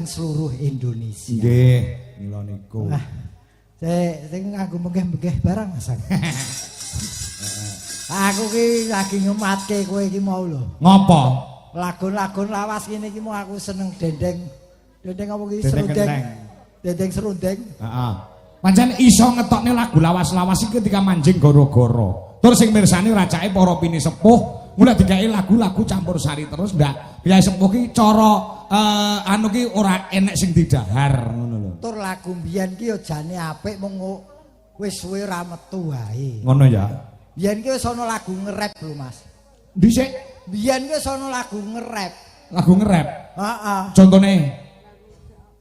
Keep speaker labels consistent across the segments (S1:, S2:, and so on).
S1: seluruh Indonesia.
S2: Nggih, mila niku.
S1: Wah, sing nganggo menggeh-menggeh barang, Mas. Aku ki lagi ngematke kowe iki mau lho.
S2: Ngopo?
S1: Lagon-lagon lawas ngene iki mau aku seneng dendeng. Dendeng apa ki?
S2: Dendeng
S1: Serundeng.
S2: kenteng.
S1: Dendeng serundeng.
S2: Heeh. Pancen iso ngetokne lagu lawas-lawas iki ketika manjing goro-goro. Terus sing mirsani racake para pini sepuh, mulai digawe lagu-lagu campur sari terus ndak. Piyai sepuh ki cara anu ki ora enek sing didahar ngono lho.
S1: Tur lagu mbiyen ki ya jane apik, mung wis suwe ora metu wae.
S2: Ngono ya.
S1: Biyen ki wis ana lagu nge-rap lho, Mas.
S2: Dhisik
S1: Biyen ki wis ana lagu nge-rap.
S2: Lagu nge-rap.
S1: Heeh.
S2: Contone?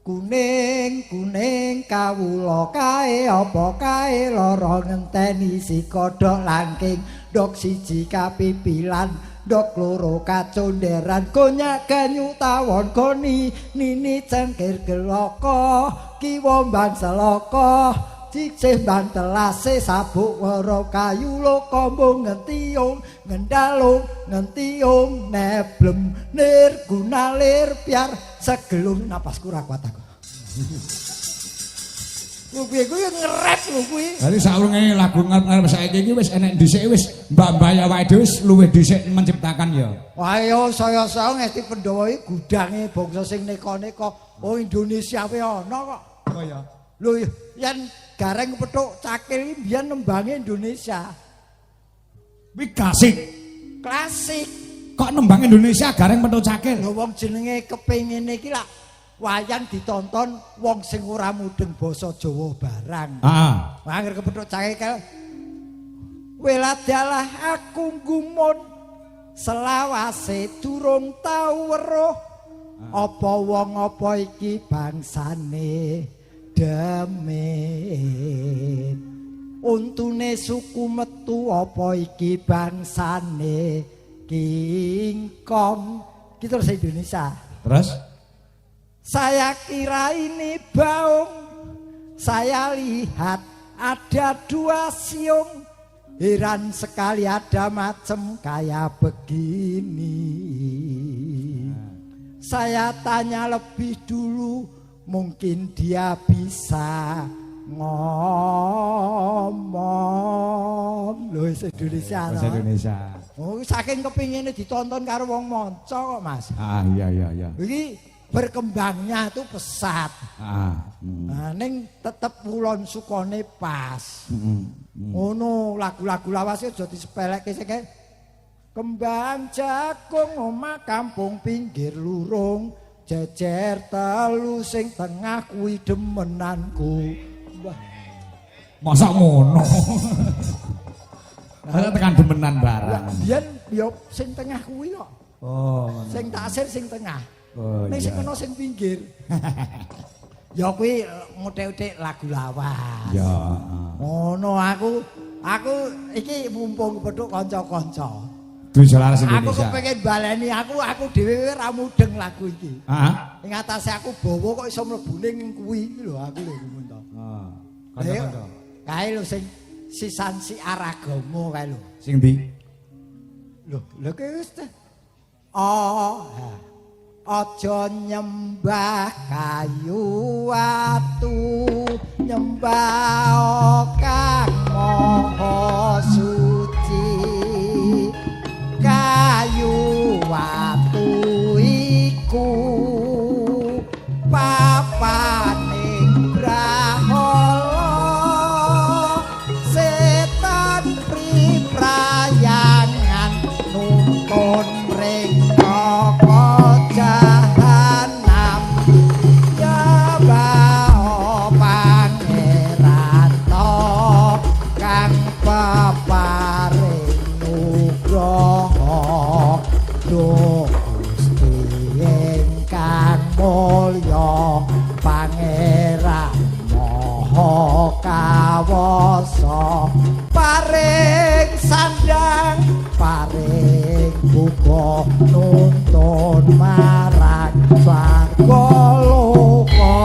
S1: Kuning kuning kawula kae apa kae lara ngenteni si kodhok langking, ndok siji kapipilan, ndok loro kaconderan, konyak ganyu tawon goni nini cengkir geloko kiwa mbang seloko cicih mbang telase sabuk wara kayu lokombong ngentiyung ngendalung ngentiyung neblem nir gunalir piar segelung. Napasku ora kuat aku. Lho piye kuwi nge-rap lho kuwi.
S2: Dadi saurunge lagu nge-rap saiki iki wis enek dhisik, wis mbah-mbah awake dhewe wis luwih dhisik menciptakan ya.
S1: Wah ya saya-saya ngesti Pandhawa iki gudange bangsa sing neka-neka. Oh, Indonesia wae ana kok.
S2: Oh ya.
S1: Lho yen Gareng Petruk Cakil iki mbiyen nembange Indonesia.
S2: Kuwi klasik.
S1: Klasik.
S2: Kok nembang Indonesia Gareng Petruk Cakil?
S1: Lho wong jenenge kepengine iki lak wayang ditonton wong sing ora mudeng basa Jawa barang.
S2: Heeh.
S1: Angger kepethuk cakil kae. Weladalah aku gumun selawase durung tau weruh apa wong apa iki bangsane demit. Untune suku metu apa iki bangsane King Kong. Ki terus Indonesia.
S2: Terus?
S1: Saya kira ini baung, saya lihat ada dua siung. Heran sekali ada macem kayak begini. Saya tanya lebih dulu, mungkin dia bisa ngomong. Lho wis Indonesia.
S2: Bahasa Indonesia.
S1: Oh, saking kepingine ditonton karo wong manca kok, Mas.
S2: Ah iya iya iya.
S1: Iki berkembangnya itu pesat.
S2: Ah.
S1: Nah, ning tetep ulon sukane pas. Ngono lagu-lagu lawas aja disepelekke sing kae. Kembang jagung omah kampung pinggir lurung, jejer telu sing tengah kuwi demenanku. Wah,
S2: Masa ngono? Masa tekan demenan barang.
S1: Biyen yo sing tengah kuwi kok.
S2: Oh, ngono.
S1: Sing taksir sing tengah.
S2: Oh,
S1: Ning sing
S2: iya.
S1: kena sing pinggir. Ya kuwi nguthik-uthik lagu lawas.
S2: Ya.
S1: Ngono aku iki mumpung kepethuk kanca-kanca.
S2: Dwi Selaras
S1: Aku
S2: Indonesia.
S1: kepengin baleni aku dhewe ora mudeng lagu iki.
S2: Heeh.
S1: Ing atase aku bawa kok iso mlebu ning kuwi iki lho aku lho gumun to.
S2: Heeh.
S1: Lah,
S2: Kanca-kanca.
S1: kae lho sing sisan si Aragama kae lho.
S2: Sing ndi?
S1: Lho, lho ki wis teh. Oh, aja nyembah kayu watu, nyembah Kang Maha Suci. Kayu watu iku papaning brahala, setan priprayangan nuntun ring neraka jahanam. Ya bao pangeran to kang peparing nugroho, duh Gusti ingkang mulya, pangeran maha kawasa, paring sandang paring buka nuntun marang swarga loka.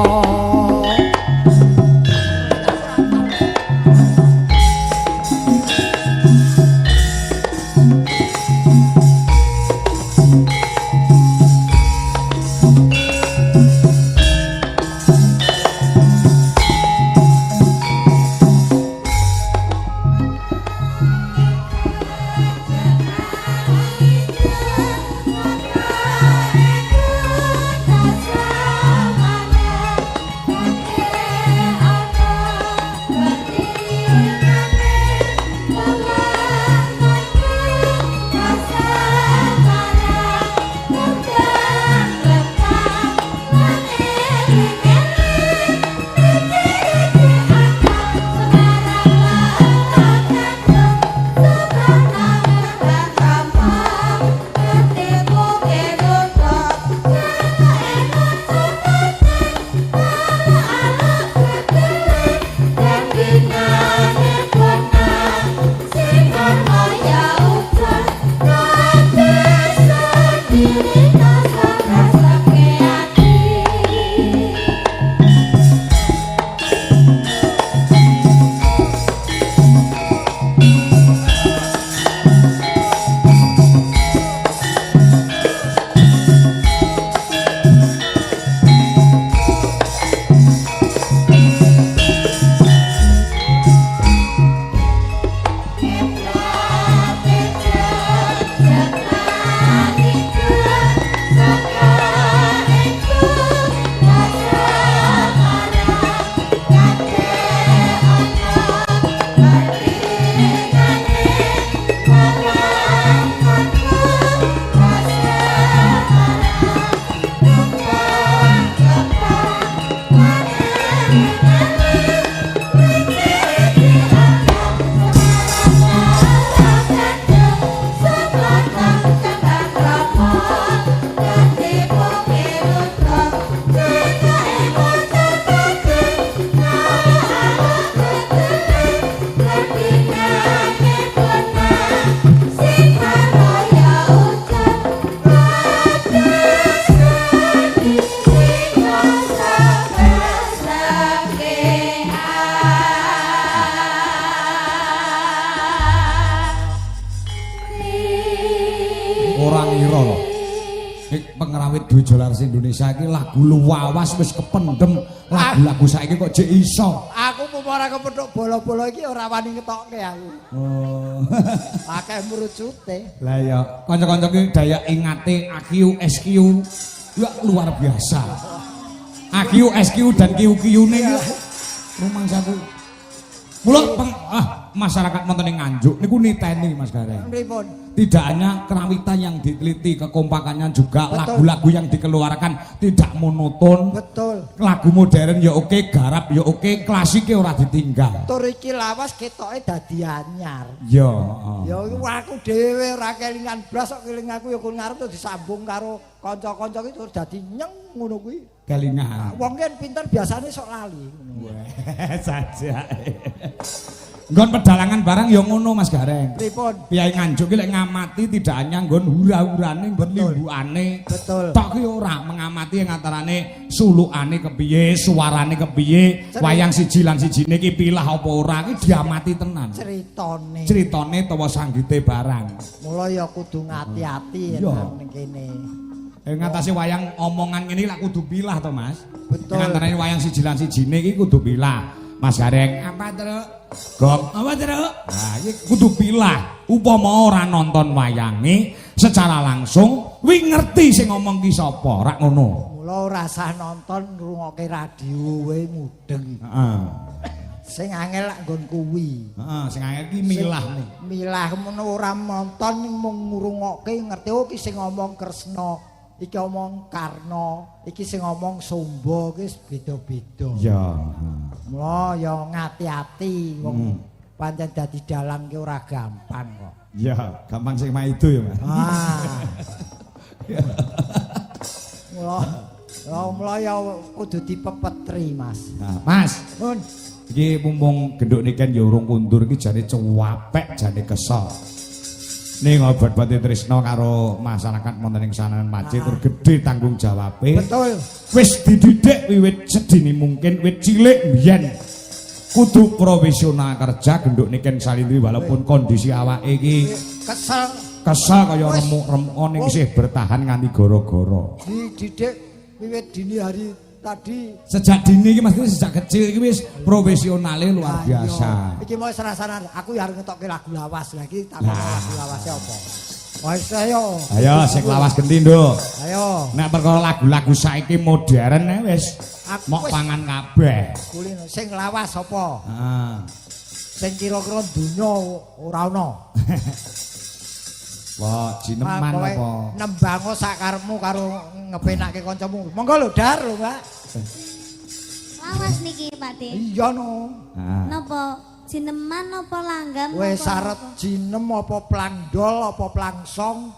S2: Masyarakat Indonesia iki lagu luwawas wis kependem, lagu-lagu saiki kok jek iso.
S1: Aku mumpung ora kepethuk bola-bola iki ora wani ngetokke aku.
S2: Oh.
S1: Akeh mrucute.
S2: Lah ya, kanca-kanca ki daya ingate AQ, SQ ya luar biasa. AQ, SQ dan QQ-ne iki rumangsaku. Mula masyarakat wonten ing Nganjuk niku niteni Mas Gareng.
S1: Pripun?
S2: Tidak hanya kerawitan yang diteliti, kekompakannya juga, lagu-lagu yang dikeluarkan tidak monoton.
S1: Betul.
S2: Lagu modern ya oke, garap ya oke, klasiknya ora ditinggal.
S1: Tur iki lawas ketoke dadi anyar.
S2: Ya, heeh.
S1: Ya iku aku dhewe ora kelingan blas kok keling aku ya kon ngarep terus disambung karo kanca-kanca iki terus dadi nyeng ngono kuwi.
S2: Kelingan.
S1: Wong kan pinter biasane sok lali.
S2: Wah, sajak. Nggon pedalangan barang ya ngono Mas Gareng.
S1: Pripun?
S2: Piyai Nganjuk ki lek ngamati tidak hanya nggon hura-hurane, nggon limbukane.
S1: Betul.
S2: Tok ki ora mengamati yang antarane sulukane kepiye, suarane kepiye, wayang siji lan sijine ki pilah apa ora ki diamati tenan.
S1: Critane.
S2: Critane utawa sanggite barang.
S1: Mula ya kudu ngati-ati nang kene.
S2: Ngatasi wayang omongan ngene iki lak kudu pilah to, Mas.
S1: Betul.
S2: Ing antarane wayang siji lan sijine iki kudu pilah. Mas Gareng, apa Truk? Gong, apa Truk? Nah, iki kudu pilah. Upama ora nonton wayange secara langsung, wi ngerti sing ngomong ki sapa, rak ngono.
S1: Mula ora usah nonton, ngrungokke radio wae mudeng.
S2: Heeh.
S1: Sing angel lak nggon kuwi.
S2: Heeh, sing angel ki milah nih.
S1: Milah ngono ora nonton mung ngrungokke ngerti oh ki sing ngomong Kresna, iki omong Karna, iki sing ngomong Sumba ki wis beda-beda.
S2: Ya.
S1: Mula ya ngati-ati wong pancen dadi dalang ki ora gampang kok.
S2: Ya, gampang sing maido ya, Mas.
S1: Ah. Mula mula ya kudu dipepetri, Mas.
S2: Nah, Mas,
S1: Mun
S2: iki mumpung genduk niken ya urung kundur iki jane cuwapek, jane kesel. Ning obat-obate tresna karo masyarakat wonten ing Sanan Maje tur gedhe tanggung jawabe.
S1: Betul.
S2: Wis dididik wiwit sedini mungkin wit cilik mbiyen. Kudu profesional kerja genduk niken Salindri walaupun kondisi awake iki
S1: kesel,
S2: kesel kaya remuk-remukan ning isih bertahan nganti gara-gara.
S1: Dididik wiwit dini hari tadi.
S2: Sejak dini iki Mas, sejak kecil iki wis profesionale luar biasa.
S1: Iki mau serasanan aku ya arep ngetokke lagu lawas lagi takon lagu lawase apa. Wis ayo.
S2: Ayo sing lawas genti, Nduk.
S1: Ayo.
S2: Nek perkara lagu-lagu saiki modern wis mok pangan kabeh.
S1: Kulino sing lawas apa?
S2: Heeh.
S1: Sing kira-kira donya ora ana.
S2: Wah, jineman apa?
S1: Nembango sak karepmu karo ngepenake kancamu. Monggo lho, Dar lho, Mbak.
S3: Lawas niki, Pak De.
S1: Iya no.
S3: Napa jineman napa langgam?
S1: Wis arep jinem apa plandol apa plangsong.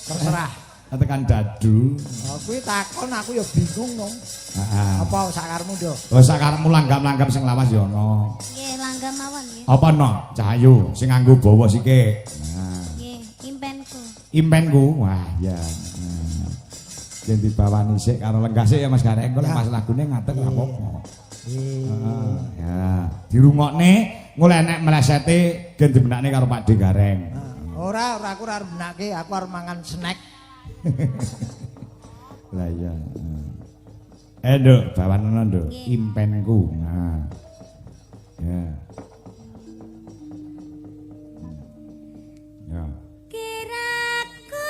S1: Terserah.
S2: Tekan dadu.
S1: Oh, kuwi takon aku ya bingung no.
S2: Heeh.
S1: Apa sak karepmu, Nduk?
S2: Oh, sak karepmu langgam-langgam sing lawas ya ana.
S3: Nggih, langgam mawon nggih.
S2: Apa no? Cahayu sing nganggo bawa sikik. Nah.
S3: Nggih, impenku.
S2: Impenku. Wah, ya. Yen dibawani sik karo lenggah sik ya Mas Gareng, engko lek mas lagune ngadeg ora apa-apa. Heeh, ya. Dirungokne engko lek enek mlesete gen dibenakne karo Pak De Gareng.
S1: Ora, ora aku ora arep benake, aku arep mangan snack.
S2: Lah iya. Nduk, bawanana Nduk, impenku. Nah. Ya. Ya.
S3: Kiraku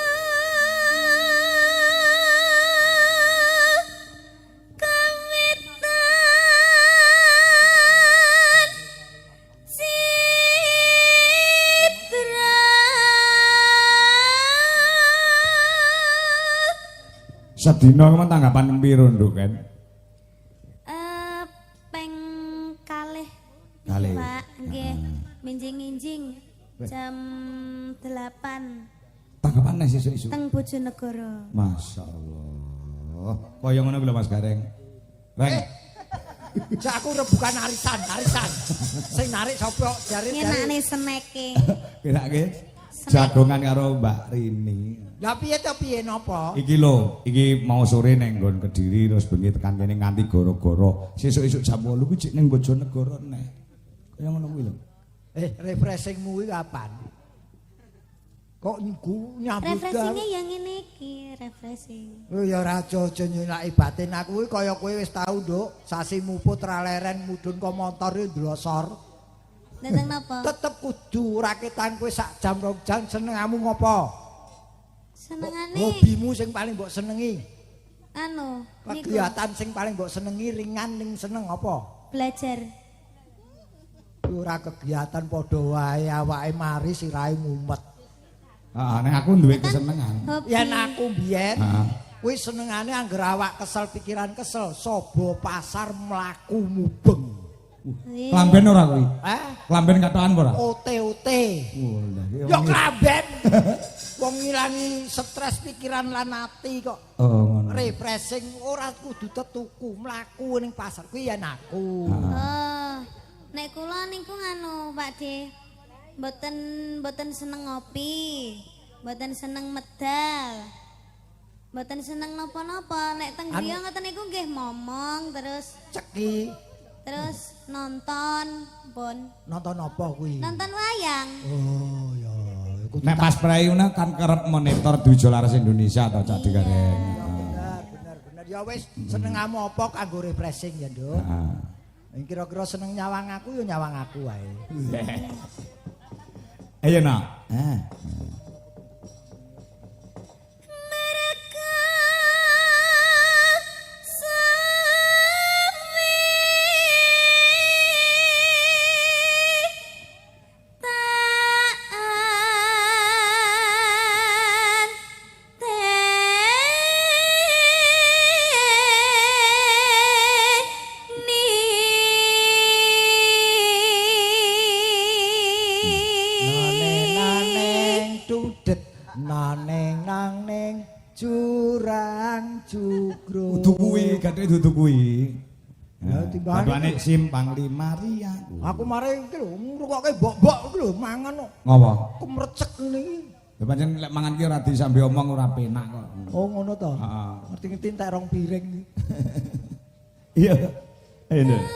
S3: kawitan citra.
S2: Sedina kuwi tanggapan piro Nduk kan?
S3: Peng kalih.
S2: Kalih.
S3: Pak, nggih. Minjing-injing jam 8.
S2: Tanggapan nek sesuk-esuk.
S3: Teng Bojonegoro.
S2: Masyaallah. Kaya ngono kuwi lho Mas Gareng. Reng.
S1: Jak aku rebukan arisan, arisan. Sing narik sapa jare jare.
S3: Ngenakne seneke.
S2: Pirake? Jagongan karo Mbak Rini.
S1: Lah piye to piye napa?
S2: Iki lho, iki mau sore neng nggon Kediri terus bengi tekan kene nganti goro-goro. Sesuk-esuk jam 8 kuwi jek ning Bojonegoro neh. Kaya ngono kuwi lho.
S1: Refreshingmu kuwi kapan? Kok nyambut gawe.
S3: Refreshingnya yang ngene iki, refreshing.
S1: Oh ya ora aja nyelaki batin aku kuwi kaya kowe wis tau, Nduk. Sasi muput ra leren mudhun ka montor yo ndlosor.
S3: Dateng napa?
S1: Tetep kudu rakitan kowe sak jam rong jam senengamu ngopo?
S3: Senengane
S1: hobimu sing paling mbok senengi.
S3: Anu, niku.
S1: Kegiatan sing paling mbok senengi ringan ning seneng apa?
S3: Belajar.
S1: Ora kegiatan padha wae awake mari sirahe mumet.
S2: Heeh, nek aku duwe kesenengan.
S3: Hobi.
S1: Yen aku mbiyen
S2: Heeh.
S1: kuwi senengane angger awak kesel pikiran kesel, sobo pasar mlaku mubeng.
S2: Klamben ora kuwi?
S1: Eh?
S2: Klamben katokan ora?
S1: Ote-ote.
S2: Oh,
S1: Ya klamben. Wong ngilangi stres pikiran lan ati kok.
S2: Oh, ngono.
S1: Refreshing ora kudu tetuku, mlaku ning pasar kuwi yen aku.
S3: Oh. Nek kula niku nganu, Pak De. Mboten seneng ngopi, mboten seneng medal. Mboten seneng napa-napa. Nek teng griya ngoten niku nggih momong terus
S1: Ceki
S3: terus nonton pun.
S1: Nonton apa kuwi?
S3: Nonton wayang.
S1: Oh ya, iku
S2: Nek pas prei ngono kan kerep monitor Dwijo Laras Indonesia to Cak Digareng.
S1: Bener, bener, bener. Ya wis senengamu apa kanggo refreshing ya, Nduk.
S2: Heeh.
S1: Kira-kira seneng nyawang aku ya nyawang aku wae.
S2: Ayo nak. Eh.
S3: Mereka sami taan teni.
S1: Naneng tudet, naneng nang neng jurang jugruk.
S2: Kudu kuwi, gathuk dudu kuwi.
S1: Ya, timbangane
S2: Gathukane simpang lima ria.
S1: Aku mare iki lho ngrungokke mbok-mbok iki lho mangan kok
S2: Ngopo?
S1: Kemrecek ngene iki.
S2: Lah pancen lek mangan ki ora disambi omong ora penak kok.
S1: Oh ngono to.
S2: Heeh.
S1: Ngerti-ngerti entek rong piring.
S2: Iya. Ayo Nduk.
S3: Layang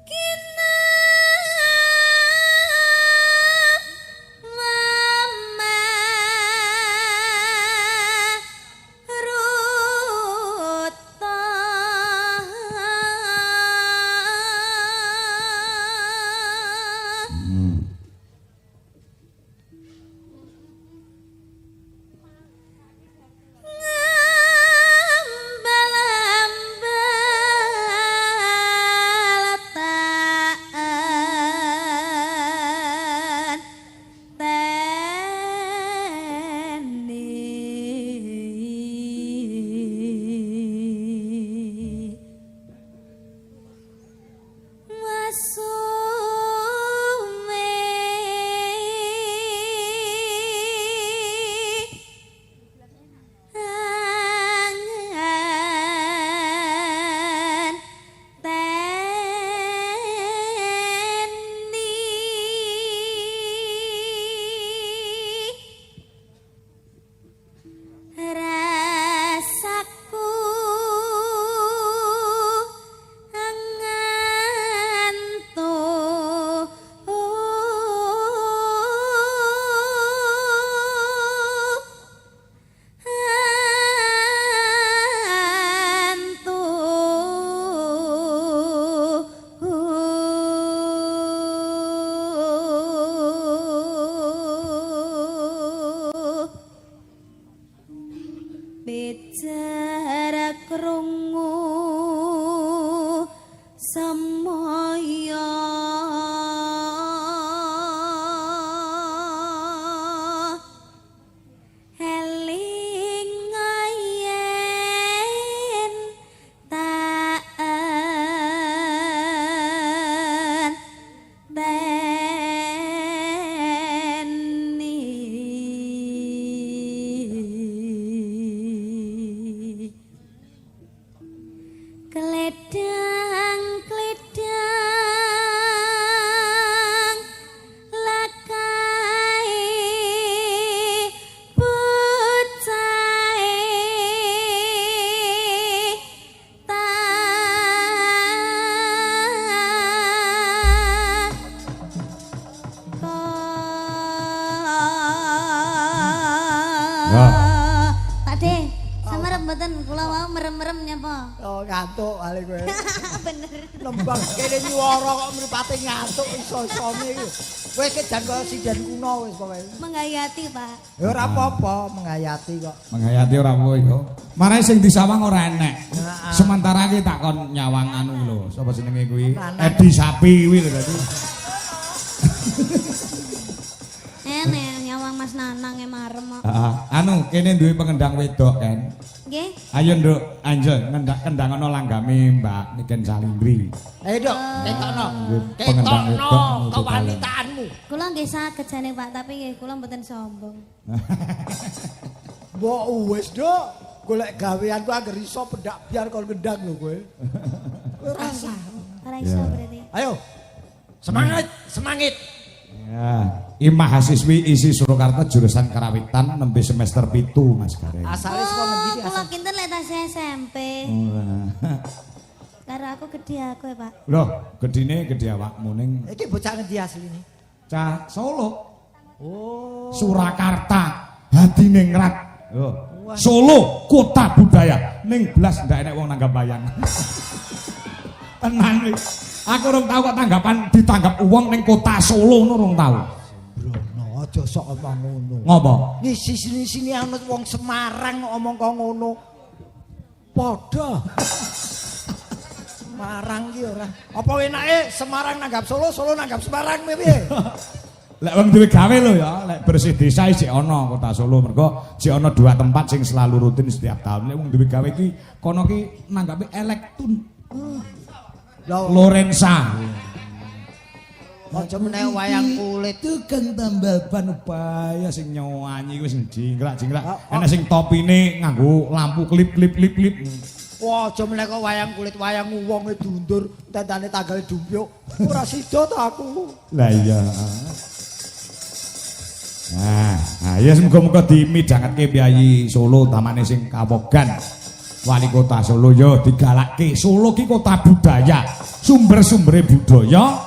S3: kinap mama ruta. Ngambal-ambal taan teni masume angan teni rasaku angantuk antuk bicara krungu semoyo eling yen taan teni. Kledang kledang De, semerep mboten kula wau merem-merem nyapa.
S1: Oh, ngantuk ale kowe.
S3: Bener.
S1: Nembang kene nyuwara kok mripate ngantuk iso-isone iki. Kowe iki jan kaya sinden kuno wis pokoke.
S3: Menghayati, Pak.
S1: Ya ora apa-apa, menghayati kok.
S2: Menghayati ora apa ya. Marahe sing disawang ora enek.
S1: Heeh.
S2: Sementara iki tak kon nyawang anu lho, sapa jenenge kuwi?
S1: Lanang.
S2: Edi Sapi kuwi lho dadi.
S3: Enek nyawang Mas Nanang e marem kok.
S2: Heeh. Anu kene duwe pengendang wedok kan.
S3: Nggih.
S2: Ayo Nduk, Angel ngendak kendang ana langgame Mbak Niken Salindri.
S1: Ayo, Dok, ketokno.
S2: Nggih, pengendang
S1: Ketokno
S2: wedok
S1: kewanitaanmu.
S3: Kula nggih saged jane Pak, tapi nggih kula mboten sombong.
S1: Mbok wis, Dok. Golek gawean ku angger iso pendak biar kon ngendang lho kowe. Kowe ora usah.
S3: Ora iso
S2: Ya.
S3: berarti.
S1: Ayo. Semangat, semangat.
S2: Ya, iki mahasiswi isi Surakarta jurusan Karawitan nembe semester 7 Mas Gareng.
S1: Asale saka ngendi
S3: Oh,
S1: ki
S3: kula
S1: asal?
S3: kinten lek tasih SMP.
S2: Ora.
S3: Karo aku gedhe aku ya, Pak.
S2: Loh, gedine gedhe awakmu ning
S1: Iki bocah ngendi asline?
S2: cah Solo.
S1: Oh.
S2: Surakarta, Hadiningrat. Loh. Solo, kota budaya. Ning blas ndak enek wong nanggap wayang. Tenan iki. Aku urung tau kok tanggapan ditanggap wong ning kota Solo ngono urung tau.
S1: Brono, aja sok omong ngono.
S2: Ngopo?
S1: Ngisi sini-sini ana wong Semarang kok omong kok ngono. Padha. Semarang ki ora. Apa enake Semarang nanggap Solo, Solo nanggap Semarang piye?
S2: Lek wong duwe gawe lho ya, lek bersih desa isih ana kota Solo mergo isih ana dua tempat sing selalu rutin setiap tahun. Lek wong duwe gawe iki kono ki nanggapi Elektun,
S1: Lho,
S2: Lorenza.
S1: aja meneh wayang kulit.
S2: Tukang tambal ban upaya sing nyanyi kuwi sing jingkrak-jingkrak.
S1: Ah, ah.
S2: Enek sing topine nganggo lampu klip klip klip klip.
S1: Wah, aja meneh kok wayang kulit, wayang wonge dundur, tentane tanggal dumpyuk. Ora sida ta aku.
S2: Lah iya. Nah, nah ya semoga-moga dimidhangetke piyayi Solo utamane sing kawogan. Wali kota Solo yo digalakke. Solo ki kota budaya, sumber-sumbere budaya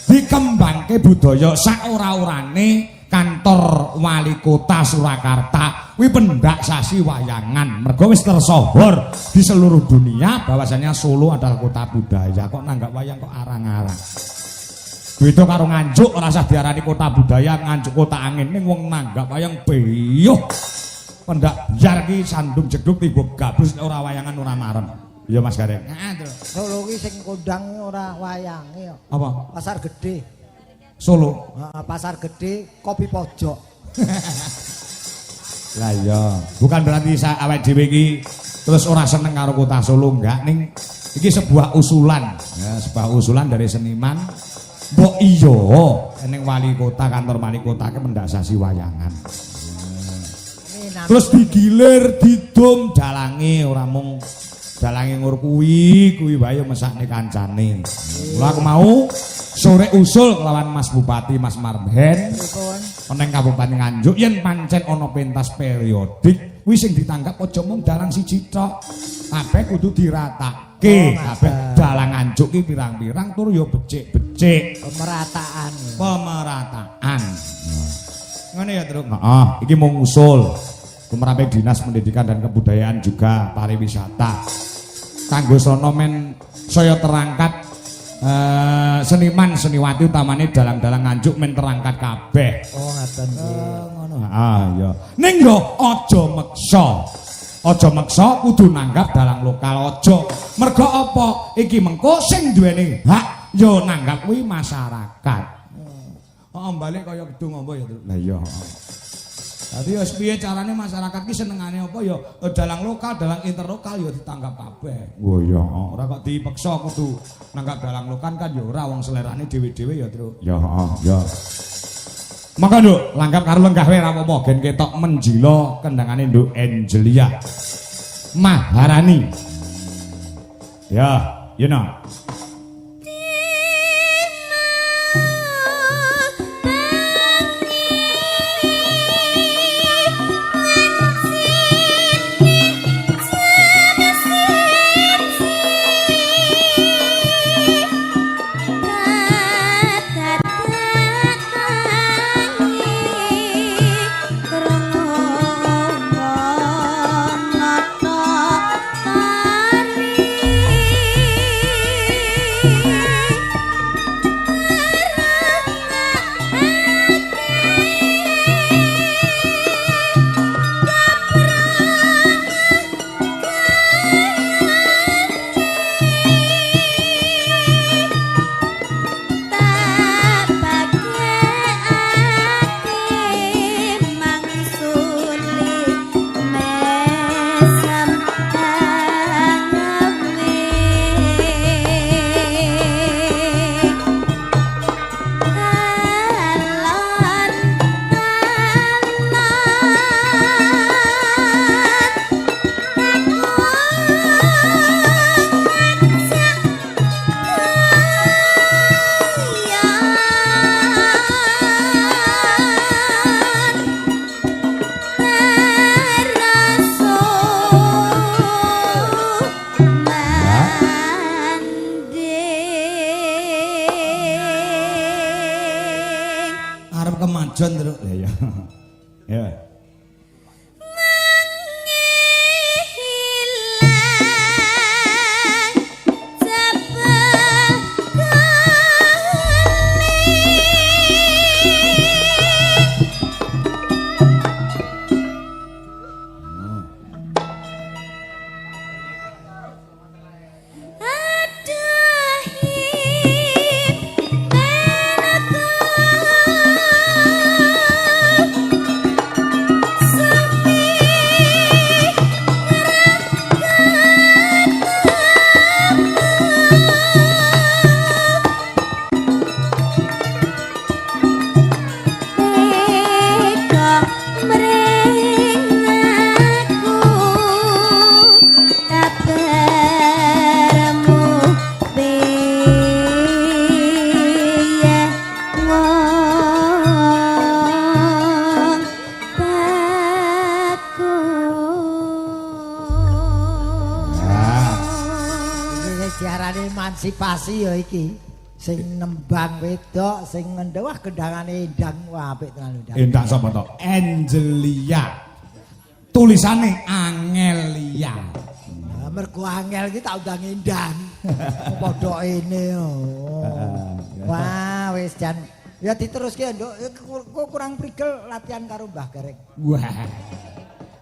S2: dikembangke budaya sak ora-orane kantor wali kota Surakarta kuwi pendak sasi wayangan mergo wis tersohor di seluruh dunia bahwasanya Solo adalah kota budaya kok nanggap wayang kok arang-arang. Beda karo Nganjuk ora usah diarani kota budaya, Nganjuk kota angin ning wong nanggap wayang beyuh. Pendak biar ki sandung jeduk tiba gabus nek ora wayangan ora marem. Iya Mas Gareng. Heeh, Tru.
S1: Solo ki sing kondang ora wayange kok.
S2: Apa?
S1: Pasar Gede.
S2: Solo.
S1: Heeh, Pasar Gede kopi pojok.
S2: Lah iya, bukan berarti awake dhewe iki terus ora seneng karo kota Solo enggak ning iki sebuah usulan. Ya, sebuah usulan dari seniman. Mbok iya ning wali kota kantor wali kota ki mendak sasi wayangan.
S1: Ini
S2: Terus digilir, didum dalange ora mung dalange ngur kuwi, kuwi wae yo mesakne kancane. Mula aku mau sore usul kelawan Mas Bupati Mas Marhen
S1: Pripun?
S2: ning Kabupaten Nganjuk yen pancen ana pentas periodik kuwi sing ditanggap aja mung dalang siji tok. Kabeh kudu diratake.
S1: Oh,
S2: Kabeh dalang Nganjuk ki pirang-pirang tur yo becik-becik.
S1: Pemerataan.
S2: Pemerataan. Ngene ya, Truk. Heeh, iki mung usul. Tumrape Dinas Pendidikan dan Kebudayaan juga pariwisata. Kanggo sono men saya terangkat seniman seniwati utamane dalang-dalang Nganjuk men terangkat kabeh.
S1: Oh, ngaten nggih.
S2: Ngono. Ah iya. Ning yo aja meksa. Aja meksa kudu nanggap dalang lokal aja. Mergo apa? Iki mengko sing duweni hak yo nanggap kuwi masyarakat. Heeh, balik kaya gedung apa ya, Truk? Lah iya. Dadi ya piye carane masyarakat ki senengane apa ya dalang lokal, dalang interlokal ya ditanggap kabeh. Oh iya, ora kok dipeksa kudu nanggap dalang lokal kan ya ora wong selerane dhewe-dhewe ya, Truk. Ya, heeh, ya. Maka Nduk, langgap karo lenggah wae ora apa-apa gen ketok menjila kendangane Nduk Angelia Maharani. Ya, you know.
S3: Krungu.
S2: Mang Jon terus. Ya ya. Ya.
S1: Emansipasi ya iki. Sing nembang wedok, sing ngendhek wah kendangane endang, wah apik tenan endang.
S2: Endang sapa to? Angelia. Tulisane Angelia.
S1: Lah mergo angel iki tak undang endang. Padha ene. Wah, wis jan. Ya diteruske nduk, kok kurang prigel latihan karo Mbah Gareng.
S2: Wah.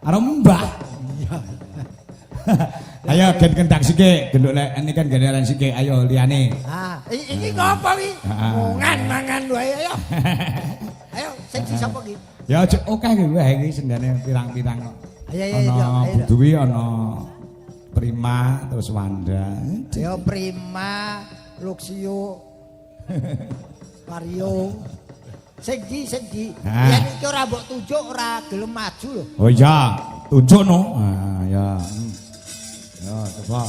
S2: Karo Mbah.
S1: Iya.
S2: Ayo gen kendang sithik, genduk lek ini kan genderan sithik, ayo liyane.
S1: Ah, iki ngopo iki? Mangan mangan wae ayo. Ayo sing sapa iki?
S2: Ya aja akeh iki wae iki sendane pirang-pirang.
S1: Ayo ayo ayo.
S2: Ana Dwi ana Prima terus Wanda.
S1: Ayo Prima, Luxio, Vario. Sing di sing di. Yen iki ora mbok tunjuk ora gelem maju lho.
S2: Oh iya, tunjuk no. Ah ya. Ya, coba.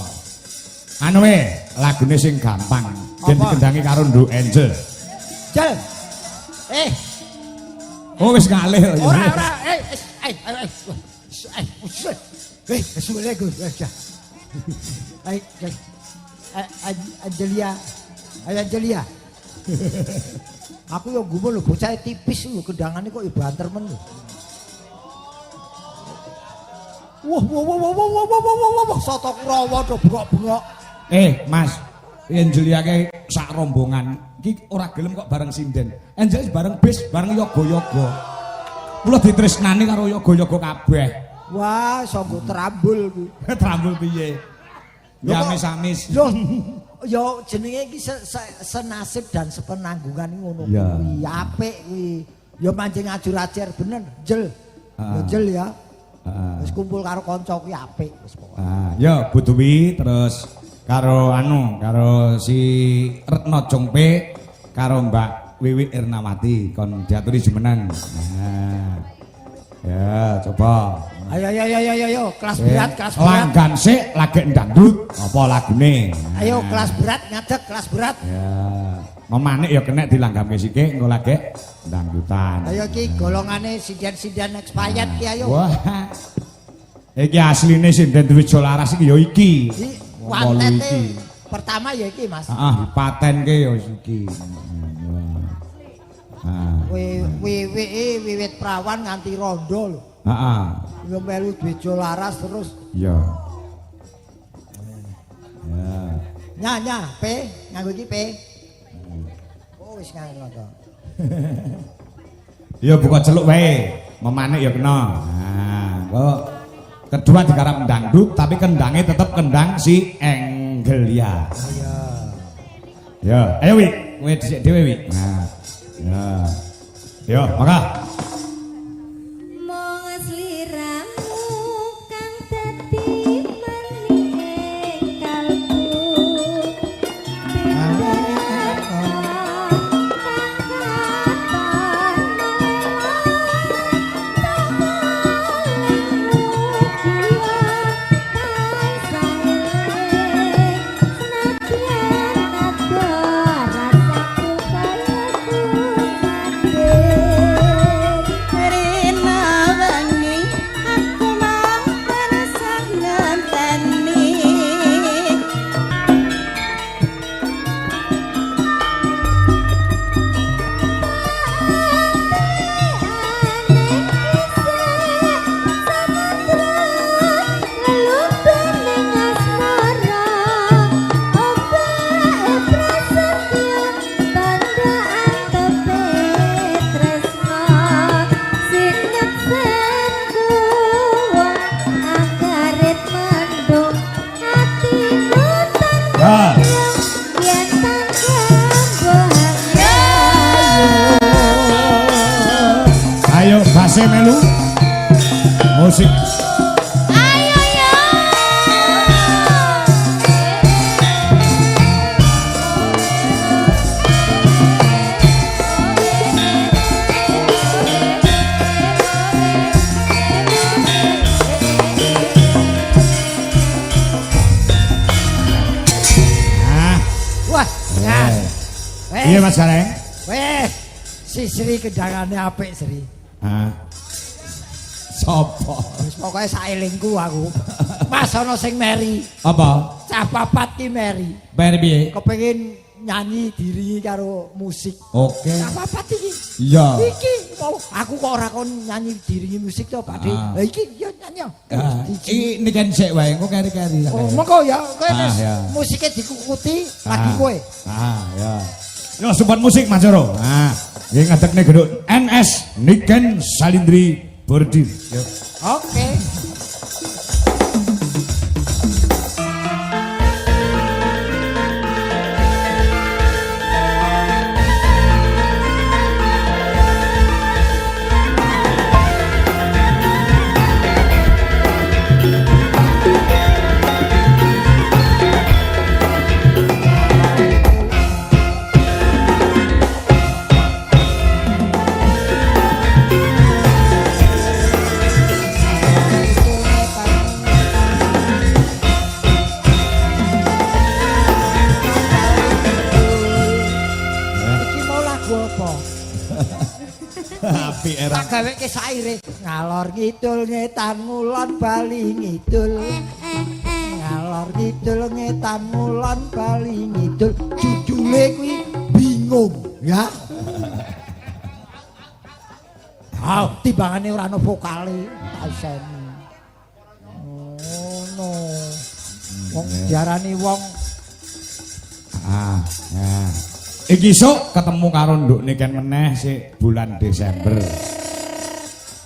S2: Anu we, lagune sing gampang. Ben dikendangi karo Nduk Angel.
S1: Jel.
S2: Oh wis ngalih.
S1: Ora ora, eh ayo eh. Eh, suwe Gus. Ayo, Angelia. Ayo Angelia. Aku yo gumun lho, bocah tipis lho kendangane kok yo banter men lho. Wah, wah, wah, wah, wah, wah, wah, wah, wah, soto Kurawa do bengok-bengok.
S2: Mas, Angelia ke sak rombongan iki ora gelem kok bareng sinden. Angel bareng bis, bareng yoga-yoga. Mula ditresnani karo yoga-yoga kabeh.
S1: Wah, sanggo trambul kuwi.
S2: Trambul piye? Ya amis-amis.
S1: Lho, ya jenenge iki senasib dan sepenanggungan ngono kuwi. Apik kuwi. Ya mancing ajur-ajer bener, Jel. Ya Jel ya. Wis kumpul karo kanca kuwi apik wis pokoke.
S2: Ah, ya Bu Dwi terus karo anu, karo si Retno Jongpe karo Mbak Wiwi Irnawati kon diaturi jumeneng. Nah. Ya, coba.
S1: Ayo ayo ayo ayo ayo, kelas berat, kelas berat.
S2: Langgan sik lagi ndangdut apa lagune?
S1: Ayo kelas berat ngadeg kelas berat.
S2: Ya. Memanik ya kena dilanggamke sithik engko lagi dangdutan.
S1: Ayo iki golongane sinden-sinden expired ki ayo.
S2: Wah. Iki asline sinden Dwijo Laras iki ya iki.
S1: Iki wantete pertama ya iki, Mas.
S2: Heeh, dipatenke ya iki. Heeh.
S1: Wiwit prawan nganti rondo lho.
S2: Heeh.
S1: Yo melu Dwijo Laras terus.
S2: Iya. Ya.
S1: Nya nya, P, nganggo iki P. Oh wis nganggo to.
S2: Ya buka celuk wae, memanik ya kena. Nah, kok kedua digarap dangdut tapi kendangnya tetep kendang si Angelia.
S1: Iya.
S2: Ya, ayo Wi, kowe dhisik dhewe Wi. Nah. Ya. Yo, maka.
S3: Mung sliramu kang dadi manik kalbu.
S2: musik.
S3: Ayo yo.
S2: Ah,
S1: Wah, ya.
S2: Iya Mas Gareng.
S1: Weh, si Sri kendangane apik Sri.
S2: Ah. Sopo?
S1: Wis pokoke saelingku aku. Mas ana sing meri.
S2: Apa?
S1: Cah papat ki meri.
S2: Bayar piye?
S1: Kepengin nyanyi diri karo musik.
S2: Oke.
S1: Cah papat iki.
S2: Iya.
S1: Iki mau aku kok ora kon nyanyi diringi musik to, Pak De.
S2: Ah.
S1: Lah iki ya nyanyi.
S2: Ah, iki niken sik wae, engko keri-keri.
S1: Oh, monggo ya, kowe
S2: Ah,
S1: wis
S2: ya.
S1: musike dikukuti lagi kowe.
S2: Ah, ya. Yo support musik Mas Joro. Ah, nggih ngadekne gedung NS Niken Salindri Bordir. Yo.
S1: Oke. Iki mau lagu apa?
S2: Apik era.
S1: Tak gaweke saire ngalor ngidul ngetan ngulon bali ngidul. Ngalor ngidul ngetan ngulon bali ngidul. Judule kuwi bingung ya. Ah, timbangane ora ana vokale, tak iseni. Ngono. Wong diarani wong
S2: Ah, ya. Iki sok ketemu karo nduk Niken meneh sik bulan Desember.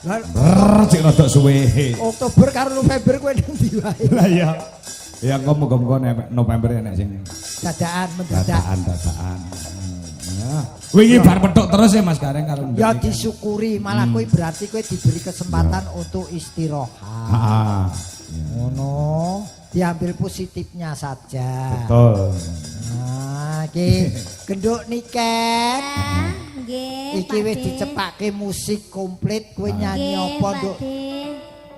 S1: Lah,
S2: Brrr, cik rada suwe.
S1: Oktober karo November kowe nang ndi wae?
S2: Lah iya. Ya engko muga-muga November enek sing
S1: Dadakan mendadak.
S2: dadaan-dadaan. Ya. Wingi bar petuk terus ya Mas Gareng karo nduk
S1: Ya
S2: Niken.
S1: disyukuri, malah kowe berarti kowe diberi kesempatan untuk istirahat.
S2: Heeh.
S1: Ngono, diambil positifnya saja.
S2: Betul.
S1: Nah, iki genduk Niken.
S3: Nggih.
S1: Iki wis dicepake musik komplit, kowe nyanyi
S3: Nggih,
S1: apa
S3: Pak
S1: nduk
S3: De.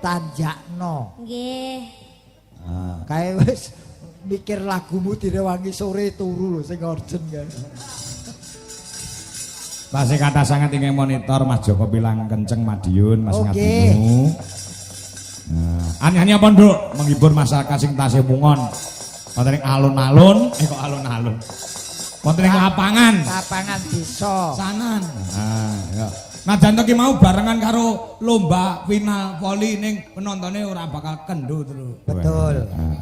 S1: tanjakno.
S3: Nggih.
S2: Ah.
S1: Kae wis mikir lagumu direwangi sore turu lho sing urgent kae.
S2: Tasih kathah sanget ingkang monitor Mas Joko Pilang Kenceng Madiun Mas
S1: Oke.
S2: Ngadinu. Nah, aneh-aneh apa nduk menghibur masyarakat sing tasih mungon. Wonten ing alun-alun, kok alun-alun. Wonten ing lapangan.
S1: Lapangan desa.
S2: Sanan. Nah, ya. Najan to ki mau barengan karo lomba final voli ning penontone ora bakal kendo terus.
S1: Betul.
S2: Nah.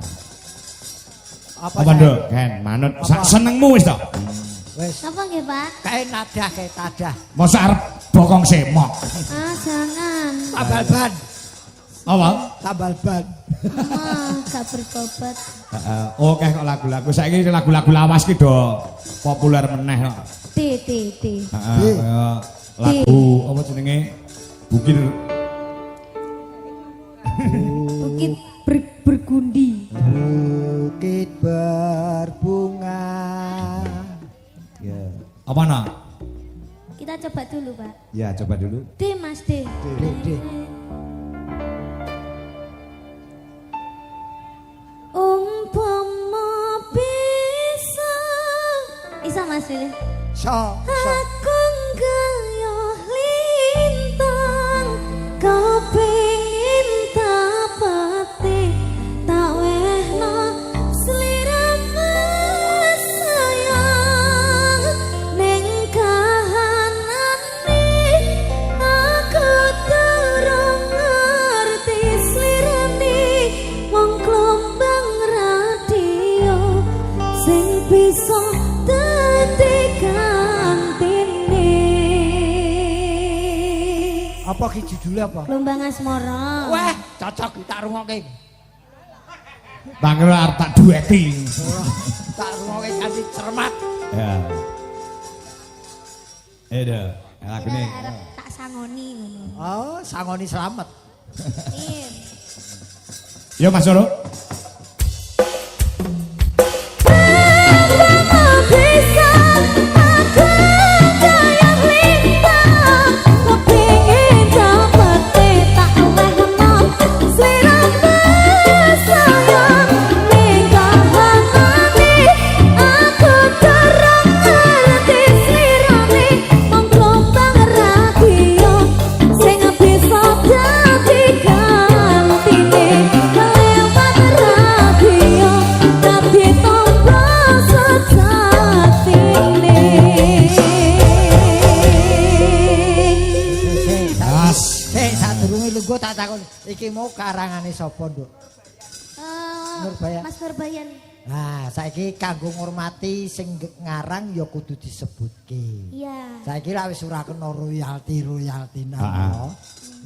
S1: Apa
S2: Apa nduk? Ken manut sak senengmu wis to.
S1: Wis
S3: Napa nggih, Pak?
S1: kae nadah kae tadah.
S2: Mosok arep bokong semok.
S3: Ah, jangan.
S1: Tambal ban,
S2: Apa?
S1: tambal ban.
S3: Wah, gak berbobot.
S2: Heeh, oke kok lagu-lagu saiki lagu-lagu lawas ki do populer meneh kok.
S3: D D D.
S2: Heeh, kaya lagu apa jenenge? Bukit
S3: Bukit bergundi.
S1: Bukit berbunga.
S2: Ya. Apa nak?
S3: Kita coba dulu, Pak.
S2: Ya, coba dulu.
S3: D, Mas D.
S1: D, D.
S3: Umpama bisa. Isa Mas pilih.
S1: So, so.
S3: Aku nggayuh lintang kepingin tapate tak wehno sliramu sayang ning kahanane aku durung ngerti slirane wong klombang radio sing bisa dadi gantine.
S1: Apa ki judule apa?
S3: Gelombang Asmara.
S1: Wah, cocok tak rungokke.
S2: Tak kira arep tak dueti.
S1: Tak rungokke kanthi cermat.
S2: Ya. Eh dah, lagune.
S3: Arep tak sangoni ngono.
S1: Oh, sangoni slamet.
S3: Iya.
S2: Yo Mas Solo.
S3: Bisa aku kaya lintang, kepingin dapete tak wehno sliramu sayang ning kahanane aku durung ngerti slirane mung gelombang radio sing bisa dadi gantine lewat radio dadi tombo sejatine.
S1: Sik,
S2: Mas.
S1: sik, sadurunge lungguh tak takon, iki mau karangane sapa, Nduk? Nurbayan.
S3: Mas Nurbayan.
S1: Nah, saiki kanggo ngurmati sing ngarang ya kudu disebutke.
S3: Iya.
S1: Saiki lak wis ora kena royalti-royalti nang.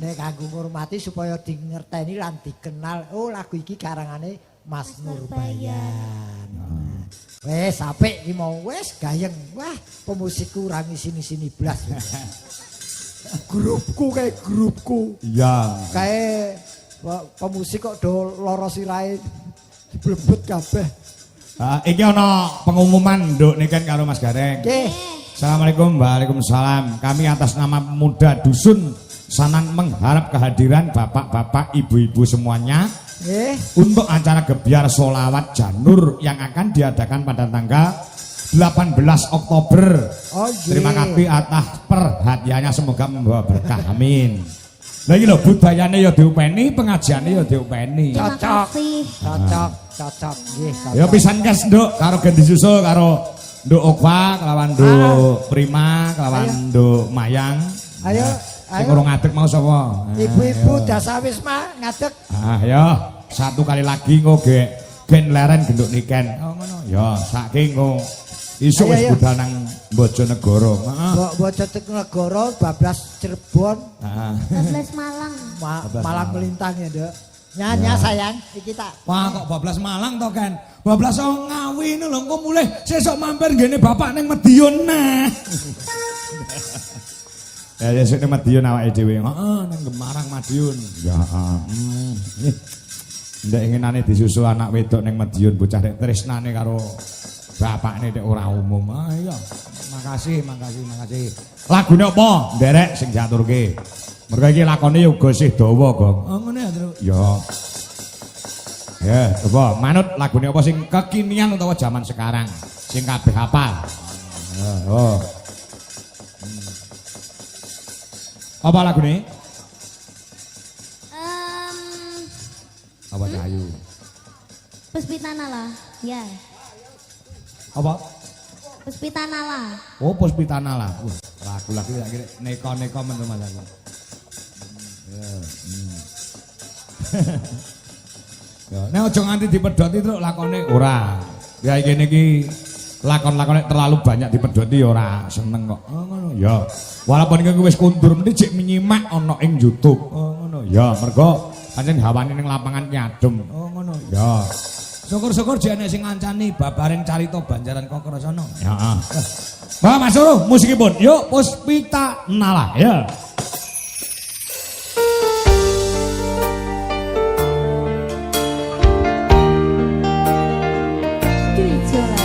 S1: Nek kanggo ngurmati supaya dingerteni lan dikenal, oh lagu iki karangane Mas
S3: Mas
S1: Nurbayan. Wis apik iki mau, wis gayeng. Wah, pemusikku ora ngisini-sini blas. Grupku kayak grupku.
S2: Iya.
S1: Kae pemusik kok do lara sirahe diblebet kabeh.
S2: Ah, iki ana pengumuman Nduk Niken karo Mas Gareng.
S1: Nggih.
S2: Assalamualaikum, waalaikumsalam. Kami atas nama pemuda dusun Sanan mengharap kehadiran bapak-bapak, ibu-ibu semuanya
S1: Nggih.
S2: untuk acara gebyar solawat Janur yang akan diadakan pada tanggal 18 Oktober.
S1: Oh, nggih.
S2: Terima kasih atas perhatiannya, semoga membawa berkah. Amin. Lah iki lho budayane ya diupeni, pengajiane ya diupeni.
S3: Terima
S1: Cocok.
S3: kasih.
S1: Cocok, cocok nggih, cocok.
S2: Ya pisan kes Nduk karo gen disusul karo Nduk Okwa kelawan Nduk Prima kelawan
S1: Ayo.
S2: Nduk Mayang.
S1: Ayo,
S2: Sing
S1: ayo.
S2: urung ngadeg mau sapa?
S1: Ibu-ibu
S2: Ayo.
S1: dasawisma ngadeg.
S2: Ah ya, satu kali lagi engko ge gen leren genduk niken. Oh ngono. Ya, saiki engko isuk
S1: Ayo,
S2: wis
S1: ayo.
S2: budal nang Bojonegoro. Heeh.
S1: Mbok Bojonegoro bablas Cirebon,
S2: Heeh.
S3: 12 Malang.
S2: Bablas
S1: Malang
S2: Malang.
S1: melintang ya, Nduk. Nyanya sayang, iki tak
S2: Wah kok bablas Malang to kan. Bablas Ngawi ngono lho engko mulih sesuk mampir nggene bapak ning Madiun nah. Ya ya sik ning Madiun awake dhewe. Heeh ning Gemarang Madiun. Ya heeh. Ih. Ndek inginane disusul anak wedok ning Madiun bocah nek tresnane karo bapakne nek ora umum. Ah iya. Makasih, makasih, makasih. Lagune apa? Nderek sing diaturke. Mergo iki lakone ya uga sih dawa, Gong. Oh ngono ya, Tru. Ya. Ya, coba manut lagune apa sing kekinian utawa zaman sekarang sing kabeh hafal. Ya, oh. Apa lagune? Apa Cahayu?
S3: Puspita Nala. Ya.
S2: Apa?
S3: Puspita Nala.
S2: Oh, Puspita Nala. Wah, lagu-lagu tak kira neko-neko men Mas aku. Ya. Ya, nek aja nganti dipedhoti truk lakone ora. Ya kene iki lakon-lakone terlalu banyak dipedhoti ya ora seneng kok. Oh ngono. Ya. Walaupun iki wis kundur mesti jek menyimak ana ing YouTube. Oh ngono. Ya, mergo pancen hawane ning lapangan ki adem. Oh ngono. Ya. Syukur-syukur jek enek sing ngancani babaring carita Banjaran Kakrasana. Ya. Wah, Mas Suro, musikipun. Yuk Puspita Nala. Ya.
S3: Dwi Jola.